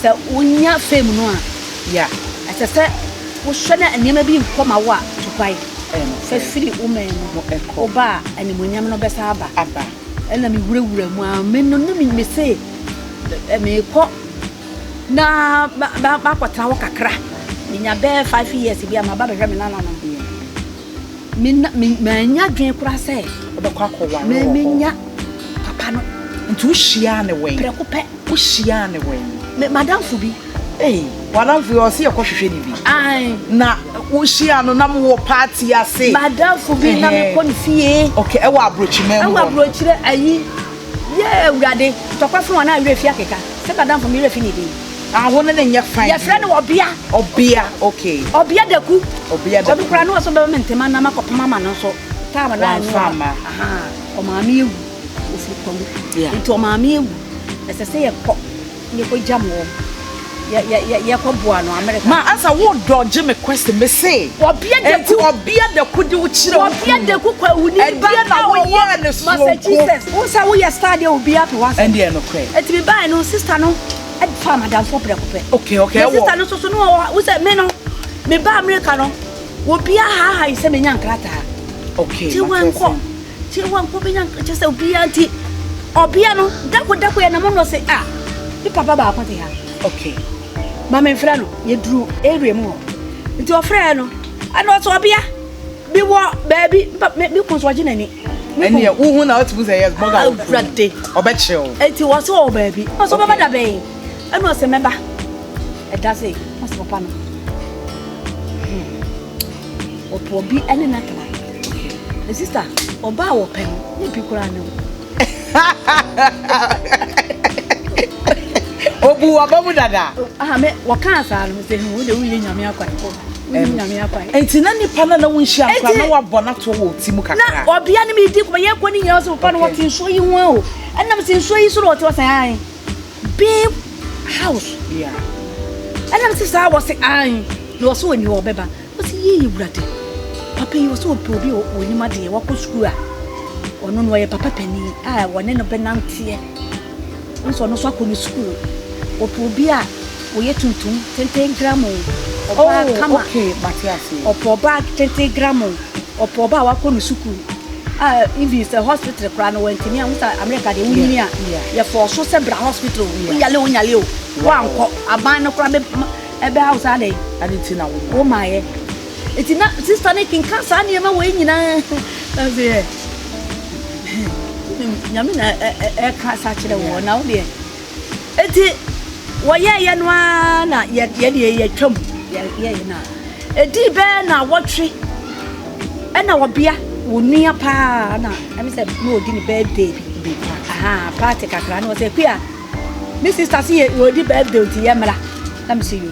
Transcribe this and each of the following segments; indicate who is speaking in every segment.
Speaker 1: Sɛ wonya fame no a, ɛsɛ sɛ wohwɛ na nneɛma bi nkɔ ma wo a, tu kwan fa firi wo man mu. Woba a, animuonyam no bɛsan aba. Ɛna mewurawura mu a, me no na mese meekɔ na makɔtena hɔ kakra. Menya bɛyɛ 5 years bi a, maba bɛhwɛ me nananom. Manya adwene koraa sɛ
Speaker 2: wobɛkɔ akɔware wɔ hɔ.
Speaker 1: Menya papa no.
Speaker 2: Nti wohyiaa ne wɛn?
Speaker 1: Prɛko pɛ.
Speaker 2: Wohyiaa ne wɛn?
Speaker 1: Me madamfo bi.
Speaker 2: Ei, wadamfo yi ɔse yɛkɔhwehwɛ ne bi.
Speaker 1: Ae.
Speaker 2: Na wohyia no na mowɔ party ase?
Speaker 1: Madamfo bi na mekɔ ne fie.
Speaker 2: Okay, ɛwɔ aburokyima mu
Speaker 1: hɔ. Ɛwɔ aburokyire ayi. Yɛ Awurade, tɔkwa fo wɔn a werɛ fi akeka. Sɛ madamfo me werɛ fi ne din.
Speaker 2: Aho ne ne nyɛ fine.
Speaker 1: Yɛfrɛ no Ɔbea.
Speaker 2: Ɔbea, okay.
Speaker 1: Ɔbea Daku.
Speaker 2: Ɔbea Daku.
Speaker 1: Ɔno koraa no ɔsɛ ɔbɛma me ntoma na makɔpam ama no nso. Taama na
Speaker 2: Wamfa amma.
Speaker 1: Aha, ɔmaame ewu. Ofiri Kwawu. Nti ɔmaame ewu. Ɛsɛ sɛ yɛkɔ yɛkɔ gyam wɔ yɛ yɛ yɛkɔ boa no America.
Speaker 2: Ma ansa wo dodge me question me se.
Speaker 1: Ɔbea Daku.
Speaker 2: Nti Ɔbea Daku de wo kyerɛ wo
Speaker 1: kunu. Ɔbea Daku Kwawuni ba.
Speaker 2: Ɛdeɛ na woyɛɛ ne soronko?
Speaker 1: Massachusetts. Wo sɛ woyɛ star deɛ obiara pɛ w'asɛm.
Speaker 2: Ɛndeɛ nokorɛ.
Speaker 1: Eti me bae no sister no fa madamfo prɛko pɛ.
Speaker 2: Okay,
Speaker 1: Na sister no nso so no wɔ wo sɛ me no me ba America no obiara haahae sɛ menya nkrataa.
Speaker 2: Okay.
Speaker 1: Kye wankɔ. Kye wankɔ benya kyɛ sɛ obiara nti ɔbea no dako dako yɛ nam no sɛ, ah, me papa baako te ha. Ma me mfrɛ no, yɛduru area mu hɔ. Nti ɔfrɛɛ no, ɛna ɔsɛ ɔbea bi wɔ baabi me kun so ɔgye n'ani.
Speaker 2: Ɛneɛ wohu na wotumi sɛ yes, bɔga wo kunu.
Speaker 1: Awurade.
Speaker 2: Ɔbɛkyerɛ wo.
Speaker 1: Enti wɔ sɛ ɔwɔ baabi. Ɔsɛ ɔbɛba da bɛn? Ɛna ɔsɛ mɛba. Ɛda sɛ ɔsɛ papa no. Ɔpɛ obi ɛne no atena. Ne sister, ɔbaa a wɔpɛ no, ne bi koraa ne wo.
Speaker 2: Obu waba mu dada.
Speaker 1: Ah, me wɔkaa saa no sɛ wo de woyɛ Nyame akwan. Woyɛ Nyame akwan.
Speaker 2: Enti na nipa no na wonhyia no koraa na wabɔ n'atoɔ wɔ ti mu kakra.
Speaker 1: Na ɔbea no medi nkɔmmɔ yɛkɔ ne nyinaa sɛ papa no wɔte nsuo yi ho o. Ɛnam sɛ nsuo yi so na wɔte wɔsɛn ae. Big house.
Speaker 2: Yeah.
Speaker 1: Ɛnam sɛ saa wɔse ae. Na wɔsɛ wɔni hɔ ɔbɛba. Wɔse yie Awurade. Papa yi wɔsɛ ɔpɛ obi a ɔnim adeɛ wakɔ sukuu a ɔno no ɔyɛ papa panin a wɔne no bɛnanteɛ. Nso ɔno nso akɔ ne sukuu. Ɔpɛ obi a ɔyɛ tuntum tenten gramo. Ɔbaa
Speaker 2: Oh,
Speaker 1: kama.
Speaker 2: okay, mate ase.
Speaker 1: Ɔpɛ ɔbaa tenten gramo. Ɔpɛ ɔbaa a wakɔ ne sukuu. A even sɛ hospital koraa no wantumi a wosa America deɛ wonyini a yɛfɔɔ so sɛ bra hospital. Woyale o wonyale o. Woankɔ. Aban no koraa bɛ ɛbɛha wo saa dɛn?
Speaker 2: Ade nti na wo
Speaker 1: wo maayɛ. Nti na sister no kenka saa nneɛma wei nyinaa. Na sɛ yɛ Nyame na ɛka sa kyerɛ wɔ na wo deɛ. Eti wɔyɛɛyɛ no ara na yɛ deɛ yɛtwam yɛyɛ na ɛdii bɛɛ na wɔtwe ɛna ɔbea wɔ nua paa na ɛmi sɛ na ɔdi ne birthday bi aha party kakra na ɔsɛ kuya me sister se yɛ wɔdi birthday nti yɛ mmra na me sɛ yo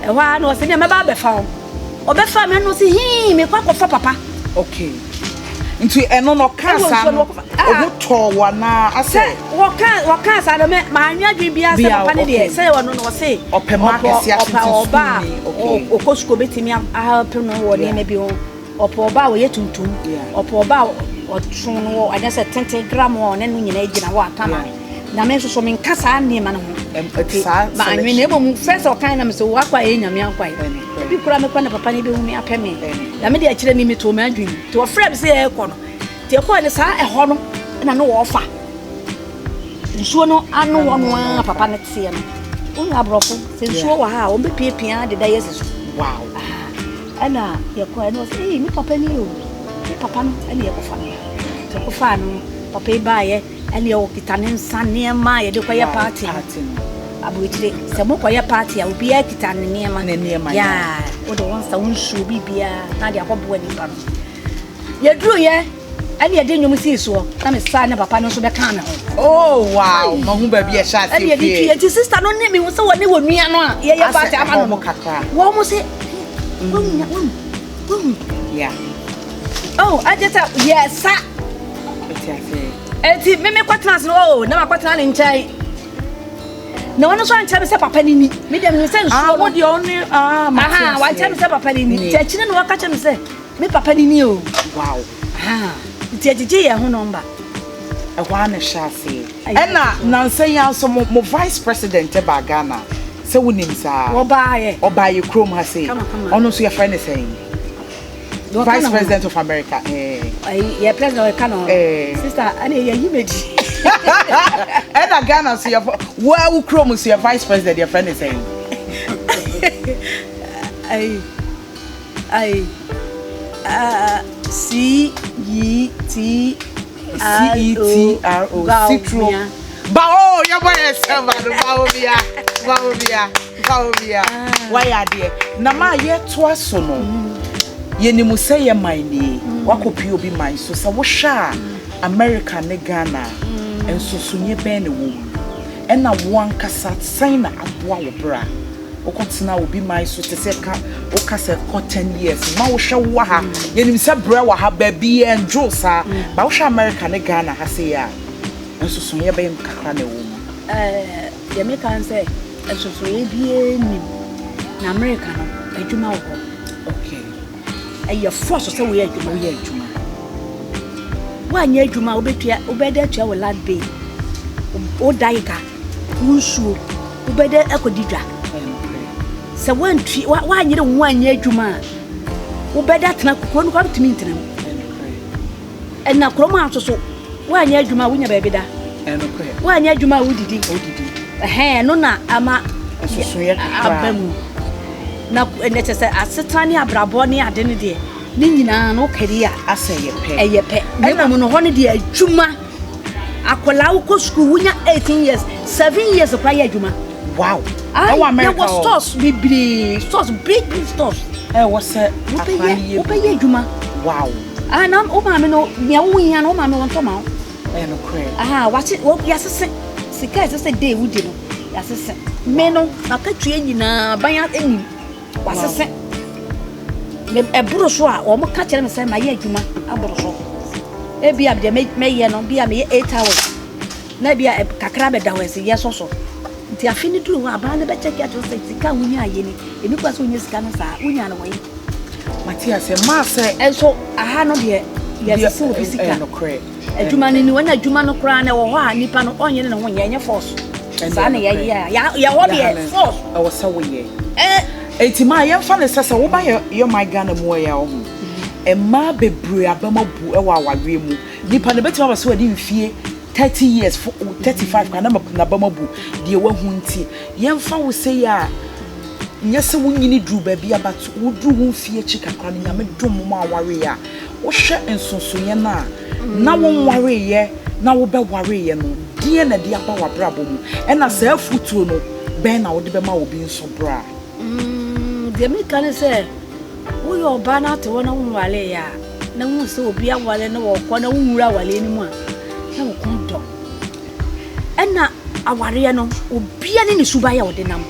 Speaker 1: ɛhɔ ara na ɔsɛ nea mɛba abɛfa wo ɔbɛfa me no sɛ hii mekɔ akɔfa papa.
Speaker 2: Okay, nti ɛno no ɔkaa saa no ɔho tɔɔ wo anaa asɛ?
Speaker 1: Sɛ wɔka saa no maanyɛ adwene biara sɛ papa no deɛ sɛ ɔno no ɔse
Speaker 2: ɔpɛ ma akɛse ase
Speaker 1: ɔpɛ ɔba a ɔkɔ sukuu obɛtumi ahelp no wɔ nneɛma bi ho, ɔpɛ ɔba a ɔyɛ tuntum, ɔpɛ ɔba a ɔtwe no wɔ ɛnyɛ sɛ tenten gram a ɔne no nyinaa gyina hɔ a kama. Na me nso so menka saa nneɛma no ho
Speaker 2: nti
Speaker 1: maanwene na mmom fɛ sɛ ɔkan na me sɛ wakɔ a ɛyɛ Nyame akwae ebi koraa mekɔ na papa no bɛhu me apɛ me na mede akyerɛ ni metoo m'adwene mu nti wɔfrɛ me sɛ yɛrekɔ no nti ɛkɔɔ ne saa ɛhɔ no na ne wɔfa nsuo no ano hɔ no a papa no teɛ no wohu aborɔfo sɛ nsuo wɔ ha a wɔbɛpiapia deda yɛ si so.
Speaker 2: Wow.
Speaker 1: Ɛna yɛkɔ ɛna ɔsɛ ee me papa ni o me papa no ɛna yɛkɔfa no yɛkɔfa no papa yi baayɛ ɛna ɔkita ne nsa nneɛma a yɛde kɔyɛ party no aburokyire sɛ mokɔyɛ party a obiara kita ne nneɛma
Speaker 2: ne nneɛma
Speaker 1: yaa wode wo nsa wo nsuo biribiara na de akɔboa nipa no yɛduru yɛ ɛne yɛde nnwom sii soɔ na me saa ne papa no nso bɛka me ho.
Speaker 2: Oh wow, mahu baabi a ɛhyɛ ase
Speaker 1: ɛne yɛde twi nti sister no ne mehu sɛ wɔne wɔ nua no a yɛyɛ party ama no wɔn mo se wɔn wɔn wɔn
Speaker 2: yeah
Speaker 1: oh agye sɛ yɛ sa eti me me kɔtena ase no oh na makɔtena ne nkyɛn na ɔno nso ankyerɛ me sɛ papa ne ni me deɛ menim sɛ nsuo
Speaker 2: no ah, deɛ ɔne ah mate
Speaker 1: ase wankyerɛ me sɛ papa ne ni nti akyire na wɔka kyerɛ me sɛ me papa ne ni o.
Speaker 2: Wow.
Speaker 1: Nti agyegye yɛn ho nɔmba.
Speaker 2: Ɛhɔ ara na ɛhyɛ aseɛ. Ɛna nansa yi ara nso mo mo vice president baa Ghana, sɛ wonim saa?
Speaker 1: Ɔbaeɛ.
Speaker 2: Ɔbaa yɛ kurom ha sei.
Speaker 1: Kama kama.
Speaker 2: Ɔno nso yɛfrɛ no sɛn?
Speaker 1: Deɛ ɔka
Speaker 2: Vice
Speaker 1: ne ho no.
Speaker 2: president of America. Eh.
Speaker 1: Ayi, yɛ president ɔka ne ho no.
Speaker 2: Eh.
Speaker 1: Sister, ɛna yɛyi m'adi.
Speaker 2: Ɛna Ghana nso yɛ wo a wo kurom nso yɛ vice president yɛfrɛ no sɛn?
Speaker 1: Ayi, ayi, ah, C E T R O
Speaker 2: C-E-T-R-O, Citro.
Speaker 1: Bawumia.
Speaker 2: Ba o, yɛbɔ yɛ sɛba no, Bawumia, Bawumia, Bawumia. Wayɛ adeɛ. Na ma yɛtoa so no, yɛnim sɛ yɛ man nie, wakɔpie obi man so. Sɛ wohwɛ a, America ne Ghana a, nsonsonoeɛ bɛn na ɛwɔ mu? Ɛna wo ankasa, sɛn na aboa wo bra? Wokɔtena obi man so te sɛ ka woka sɛ kɔ 10 years ma wohwɛ wo ha, yɛnim sɛ brɛ wɔ ha baabi yɛndwo saa, ba wohwɛ America ne Ghana ha sei a, nsonsonoeɛ bɛn kakra na ɛwɔ mu?
Speaker 1: Deɛ meka ne sɛ nsonsonoeɛ biara nnim na America no adwuma wɔ hɔ. Ɛyɛ force sɛ woyɛ adwuma.
Speaker 2: Woyɛ adwuma.
Speaker 1: Woanyɛ adwuma a wobɛtua, wobɛda atua wo light bill, wo dan ka, wo nsuo, wobɛda akɔdi dwa. Sɛ woantua, woanyere wo ho anyɛ adwuma a, wobɛda tena kuro no koraa wotumi ntena mu. Ɛna kurom ha nso so, woanyɛ adwuma a wonya baabi da. Woanyɛ adwuma a wodidi. Ɛhɛn, ɛno na ama aba mu. Na ɛnɛ kyɛ sɛ asetena ne abrabɔ ne ade no deɛ, ne nyinaa no wokari a, ɛyɛ pɛ. Na mmom no hɔ no deɛ adwuma, akwadaa wokɔ sukuu wonya 18 years, 7 years koraa yɛ adwuma.
Speaker 2: Wow. Ɛwɔ America
Speaker 1: yɛwɔ stores bebree, stores big big stores.
Speaker 2: Ɛwɔ sɛ akwadaa yɛ
Speaker 1: wobɛyɛ adwuma.
Speaker 2: Wow.
Speaker 1: Ah, na wo maame no nea wo hia no wo maame wɔntɔ ma wo.
Speaker 2: Ɛyɛ nokorɛ.
Speaker 1: Ah, wase wɔ yasese sika ɛsɛ sɛ day wodi no yasese. Me no makatua nyinaa ban anim wasese. Me ɛboro so a wɔn ka kyerɛ me sɛ mayɛ adwuma aboro so. Ebi a deɛ mɛyɛ no bi a meyɛ 8 hours na ebi a kakra bɛda hɔ ɛsɛ yɛ sɔ so. Nti afe no duru hɔ a aban no bɛkyɛke akyerɛ sɛ sika a wonya ayɛ ni. Ebi kora sɛ wonya sika no saa wonya no wɔ yi.
Speaker 2: Mate ase maa sɛ.
Speaker 1: Nso aha no deɛ yɛsese obi sika.
Speaker 2: Ɛyɛ nokorɛ.
Speaker 1: Adwuma no ni wɔn adwuma no koraa na ɛwɔ hɔ a nipa no ɔnyɛ ne ho nyɛ ɛnyɛ force. Saa na yɛyɛ a yɛ hɔ deɛ force.
Speaker 2: Ɛwɔ sɛ woyɛ. Eti maa yɛmfa ne sɛ sɛ woba yɛ yɛ ɔman Ghana mu ɛyɛ ɔho. Mmaa bebree abam abu ɛwɔ awareɛ mu. Nipa no betumi aba sɛ wɔde mfie 30 years 35 koraa na n'abam abu deɛ wahu nti. Yɛmfa wo sɛ yɛ a nyɛ sɛ wonyini duru baabi a but woduru wo mfie akyi kakra no Nyame dom mo awareɛ a wohwɛ nsonsonoeɛ no a na wonwareeɛ na wobɛwareeɛ no deɛn na ɛde aba w'abrabɔ mu ɛna saa afutuo no bɛn na wode bɛma obi nso bra?
Speaker 1: Deɛ meka ne sɛ woyɛ ɔbaa na ate hɔ na wonwareeɛ a na wohu sɛ obi aware na wɔkɔ na wonwura awareɛ no mu a na wo kɔn dɔ. Ɛna awareɛ no obia ne ne suban a ɔde nam.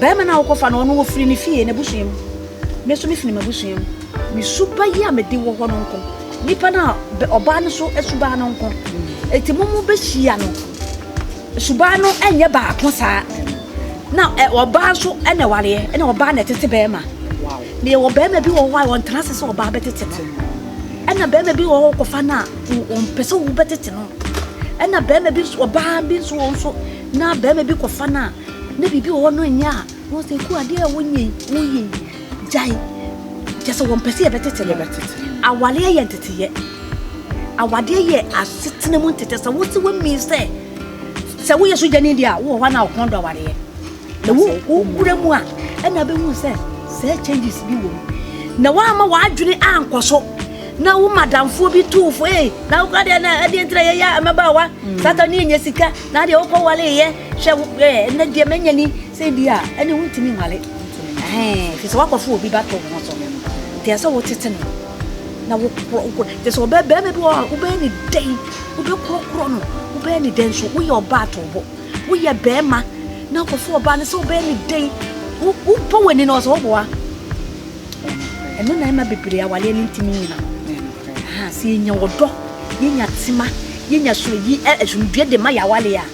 Speaker 1: Bɛrima no a wokɔfa no ɔno wɔfiri ne fie n'abusua mu. Me nso mefiri m'abusua mu. Me suban yi a mede wɔ hɔ no nko. Nipa no a ɔbaa no so suban no nko. Eti mo mo bɛhyia no suban no ɛnyɛ baako saa. Na ɔbaa nso ɛna ɛwareɛ ɛna ɔbaa na ɛtete bɛrima. Na yɛwɔ bɛrima bi wɔ hɔ a ɔntena ase sɛ ɔbaa bɛtete no. Ɛna bɛrima bi wɔ hɔ kɔfa no a ɔmpɛ sɛ wobɛtete no. Ɛna bɛrima bi nso ɔbaa bi nso wɔ nso na bɛrima bi kɔfa no a na biribi wɔ hɔ no nyɛ a na ɔsɛ ku adeɛ a wonyɛ yi woyɛ yi gyae kyɛ sɛ wɔmpɛ sɛ yɛbɛtete no. Awareɛ yɛ nteteyɛ. Awadeɛ yɛ asetena mu ntetɛ sɛ wosi wami sɛ sɛ woyɛ sogyani deɛ a wowɔ hɔ na wokɔn dɔ awareɛ. Na wo wowura mu a ɛna bɛhu sɛ saa changes bi wɔ mu. Na woama w'adwene ankɔ so na wo madamfoɔ bi too fo ee na wokora deɛ na ɛdeɛ ntina yɛyɛ mmabaawa sata ne yɛnya sika na deɛ wokɔ wareyɛ hwɛ ɛɛ ɛnɛ deɛ manya ni sɛ bi a ɛne wontumi nware ɛhɛn fi sɛ woakɔfo obi ba to wo ho so nti ɛsɛ wotete no na wokorɔ wokorɔ te sɛ ɔbɛ bɛrima bi wɔ hɔ a wobɛyɛ ne dɛn wobɛkorɔkorɔ no wobɛyɛ ne dɛn nso woyɛ ɔbaa to bo woyɛ bɛrima na wokɔfo ɔbaa no sɛ wobɛyɛ ne dɛn wobɔ w'ani na ɔsɛ woboa ɛno na ɛma bebree awareɛ no ntumi nyina. Aha, sɛ yɛnya ɔdɔ, yɛnya tema, yɛnya yi asomdwoeɛ de ma yɛ awareɛ a,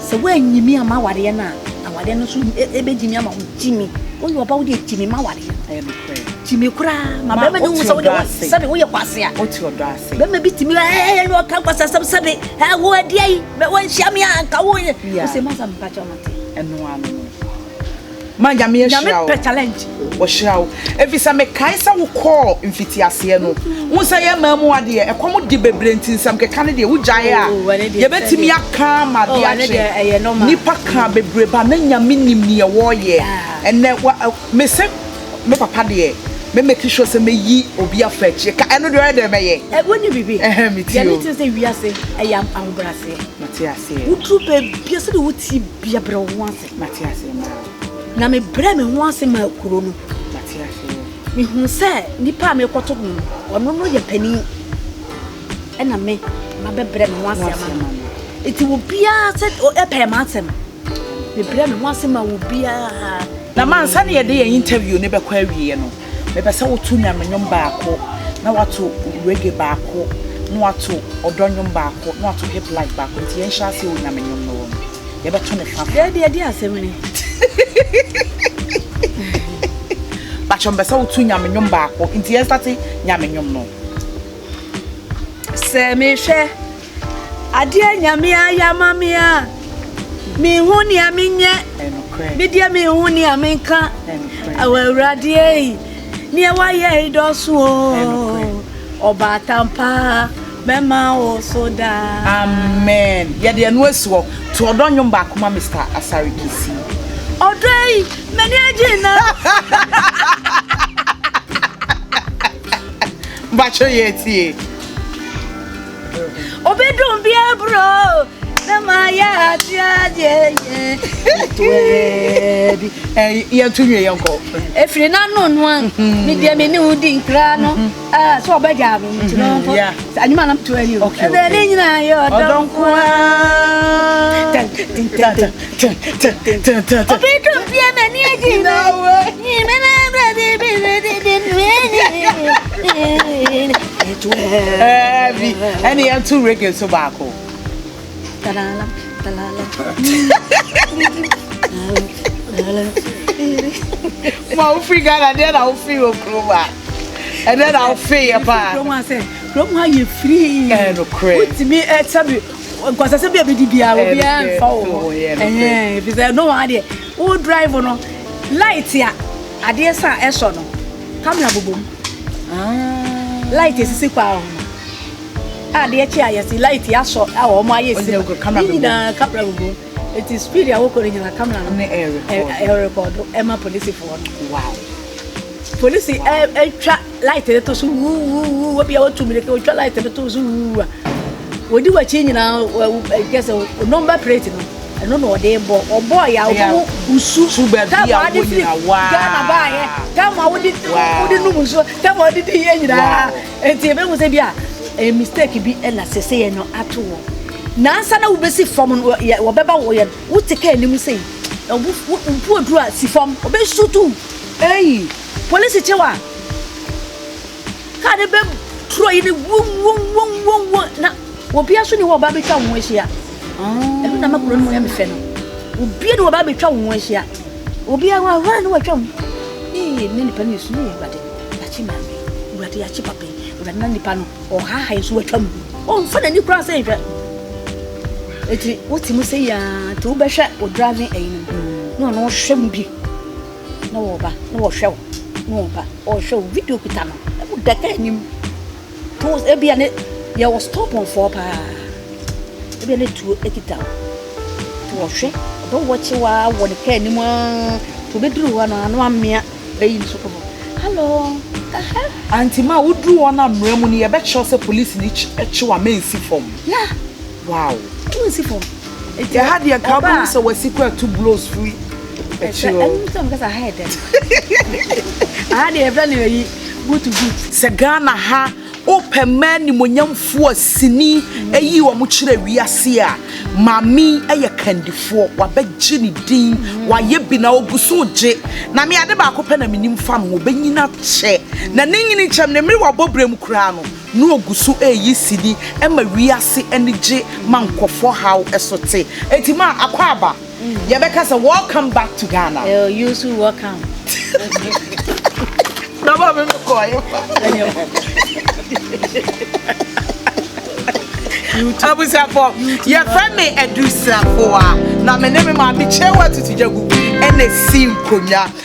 Speaker 1: sɛ woanyimi ama awareɛ no a, awareɛ no nso ɛbɛgyimi ama wo. Gyimi. Woyɛ ɔba wo deɛ gyimi ma awareɛ no. Gyimi koraa ma
Speaker 2: Ma
Speaker 1: bɛrima ne hu
Speaker 2: wote
Speaker 1: sɛ wode
Speaker 2: ɔdɔ ase.
Speaker 1: sɛbe woyɛ kwasea.
Speaker 2: Wote ɔdɔ ase.
Speaker 1: Bɛrima bi tumi ɛɛ ne ɔka nkwasasɛm sɛbe ɛɛ wo adeɛ yi bɛ wɔnhyia me a nka wo yɛ.
Speaker 2: Yeah.
Speaker 1: Wosɛ masa mepakyɛ wo mate.
Speaker 2: Ɛno ano no. Ma Nyame
Speaker 1: Nyame
Speaker 2: ahyira wo.
Speaker 1: pɛ challenge.
Speaker 2: Wɔhyira wo. Efisɛ mekae sɛ wokɔɔ mfitiaseɛ no, wohu sɛ yɛn mmaa mu adeɛ, ɛkɔm de bebree nti nsɛm keka no deɛ wogyae a,
Speaker 1: Oh, ɛno deɛ
Speaker 2: yɛbɛtumi
Speaker 1: sɛdeɛ-
Speaker 2: aka ama
Speaker 1: Oh,
Speaker 2: adeɛ
Speaker 1: ɛno deɛ
Speaker 2: akye.
Speaker 1: ɛyɛ normal.
Speaker 2: Nnipa ka bebree ba na Nyame nim neɛ wɔreyɛ.
Speaker 1: Yeah.
Speaker 2: Ɛnɛ, wa, ɛ, mese me papa deɛ, me make sure sɛ mɛyi obi afa akyire. Ka ɛno deɛ ɔyɛ dɛn mɛyɛ?
Speaker 1: Ɛ wonni biribi?
Speaker 2: Ɛhɛn, mete
Speaker 1: Deɛ
Speaker 2: o.
Speaker 1: mete sɛ wiase ɛyɛ ahobrɛaseɛ.
Speaker 2: Mate aseɛ.
Speaker 1: Woduru baabi a sɛdeɛ wote bia brɛ wo ho ase.
Speaker 2: Mate aseɛ maa.
Speaker 1: Na mebrɛ me ho ase maa kuro no.
Speaker 2: Mate aseɛ.
Speaker 1: Mehuu sɛ nipa a mekɔto no no, ɔno no yɛ panin. Ɛna me, mabɛbrɛ me ho ase ama no. Nti obiara sɛ ɛpɛɛ m'asɛm. Mebrɛ me ho ase ma obiara.
Speaker 2: Na ma ansa na yɛde yɛn interview no bɛkɔ awieɛ no, mepɛ sɛ woto Nyame nnwom baako, na wato reggae baako, na wato ɔdɔ nnwom baako, na wato hip life baako. Nti yɛnhyɛ aseɛ wɔ Nyame nnwom no hɔ no. Yɛbɛto ne fa fa.
Speaker 1: Deɛ deɛ asɛm ni.
Speaker 2: Bakyɛ mpɛ sɛ woto Nyame nnwom baako. Nti yɛn starte Nyame nnwom no.
Speaker 1: Sɛ mehwɛ adeɛ Nyame ayɛ ama me a, menhu nea menyɛ.
Speaker 2: Ɛnokorɛ.
Speaker 1: Me deɛ menhu nea menka.
Speaker 2: Ɛnokorɛ.
Speaker 1: Awɔ Awurade ei, nea wayɛ yi dɔɔso o.
Speaker 2: Ɛnokorɛ.
Speaker 1: Ɔbaatan pa, mɛma wo so daa.
Speaker 2: Amen. Yɛde ɛno asi hɔ. To ɔdɔ nnwom baako ma Mr. Asare Kissi.
Speaker 1: Ɔdɔ yi, m'ani agye na.
Speaker 2: Mpakyɛ yɛ tie.
Speaker 1: Obi dum bi aburo na ma yɛ ate adeɛ yɛ. Ketewa bi.
Speaker 2: Yɛnto nwie yɛnkɔ.
Speaker 1: Efiri n'ano no a, me deɛ me ne wo di nkra no, sɛ ɔbɛgya me nti no mpo. Sɛ anwuma nam to ani o. Ɛbɛ ne nyinaa yɛ ɔdɔ nko ara. Tɛn tɛn tɛn
Speaker 2: tɛn tɛn tɛn tɛn.
Speaker 1: Obi dum bi a m'ani agye na. Me na bra di bi di di di.
Speaker 2: Ɛbi ɛne yɛnto reggae nso baako.
Speaker 1: Talala talala.
Speaker 2: Ma wofiri Ghana deɛ na wofiri wɔ kurom a ɛnɛ na wofiri yɛ paa.
Speaker 1: Kurom ha sɛ kurom ha yɛ free.
Speaker 2: Ɛnokorɛ.
Speaker 1: Wotumi ɛsɛbi nkɔsɛsɛ bi a bi di biara obiara nfa wo ho.
Speaker 2: Ɛhɛn
Speaker 1: efisɛ no wɔn adeɛ wo drive no light a adeɛ sa ɛsɔ no camera bobɔ mu. Light esisi kwan ho no. Adeɛ kye a yɛsi light asɔ a wɔn ayɛ si ne nyinaa camera bobɔ mu. Eti speed a wokɔ no nyinaa camera no
Speaker 2: ne
Speaker 1: ɛrekɔdo ɛma polisifoɔ no.
Speaker 2: Wow.
Speaker 1: Polisi ɛtwa light no to so wuwuwu obi a watu mirika otwa light no to so wuwu a wɔdi w'akyi nyinaa kyɛ sɛ number plate no ɛno na ɔde bɔ ɔbɔɔ yɛ a wobɛhu nsu
Speaker 2: Su baabi a
Speaker 1: time a wode
Speaker 2: wɔ
Speaker 1: firi
Speaker 2: nyinaa, waa.
Speaker 1: Ghana baayɛ time a wode
Speaker 2: Wow.
Speaker 1: wode num nsuo time a wode di yɛ nyinaa
Speaker 2: Wow.
Speaker 1: enti ebehu sɛ bi a ɛyɛ mistake bi ɛna sese yɛ no ato wɔ nansa na wobɛsi fam no yɛ wɔbɛba wɔ yɛ wote kaa anim sɛ yi na wo wo mpu aduru a si fam ɔbɛsutu.
Speaker 2: Ei.
Speaker 1: Polisi kyew a kaa no bɛ turo yi ne wum wum wum wum wum na obia so ni hɔ ɔba bɛtwa wo ho ahyia. Ɛno na ma kuro no mu yɛ me fɛ no. Obia ni hɔ ɔba bɛtwa wo ho ahyia. Obia hɔ ahora ne watwa mu. Ee ne nipa no yɛ su ne Awurade yakye maame Awurade yakye papa yi Awurade na nipa no ɔhaha yi so watwa mu. Ɔmfa n'ani koraa sɛ nhwɛ. Eti wote mu sɛ yaa nti wobɛhwɛ wo driving ɛyi no na ɔno ɔhwɛ mu bi. Na wɔba na wɔhwɛ wo na wɔba ɔhwɛ wo video kuta no ɛmu da kaa anim to ebia ne yɛwɔ stop on fɔɔ paa ebia ne tuo ekita wo to wɔhwɛ ɔbɛ wɔkye wa wɔ ne kaa anim aa to obɛduru hɔ no ano amea ɛyi nso kɔ hɔ hello aha.
Speaker 2: Aunty ma woduru hɔ no mmerɛ mu no yɛbɛkyerɛw sɛ polisi ni kyew a mensi fam.
Speaker 1: Yeah.
Speaker 2: Wow.
Speaker 1: Wonsi fam.
Speaker 2: Yɛ ha deɛ nka wobɛhu sɛ wasi kɔ atu blows firi akyire hɔ.
Speaker 1: Ɛno sɛ mekasa ha yɛ dɛn. Aha deɛ yɛfrɛ no ayi boot to boot.
Speaker 2: Sɛ Ghana ha wopɛ mmaa animuonyamfoɔ a sini ayi wɔn kyerɛ wiase a, maame yi yɛ kandifoɔ, wabɛgye ne din, wayɛ bi na ɔgu so regye. Na me ade baako pɛ na menim fa ne ho, ɔbɛnyini akyɛ. Na ne nyini nkyɛm, ne mmerɛ wabɔ berɛ mu koraa no, na ɔgu so reyi sini ma wiase ani gye ma nkurɔfoɔ haw so te. Enti ma Akwaaba, yɛbɛka sɛ welcome back to Ghana.
Speaker 1: Oh, you too welcome.
Speaker 2: Na ma me mekɔ ɛfa. Abusuafo, yɛfrɛ me Adusafo a na me ne me maame Kyewa Tutugyagu ɛna si nkonnwa.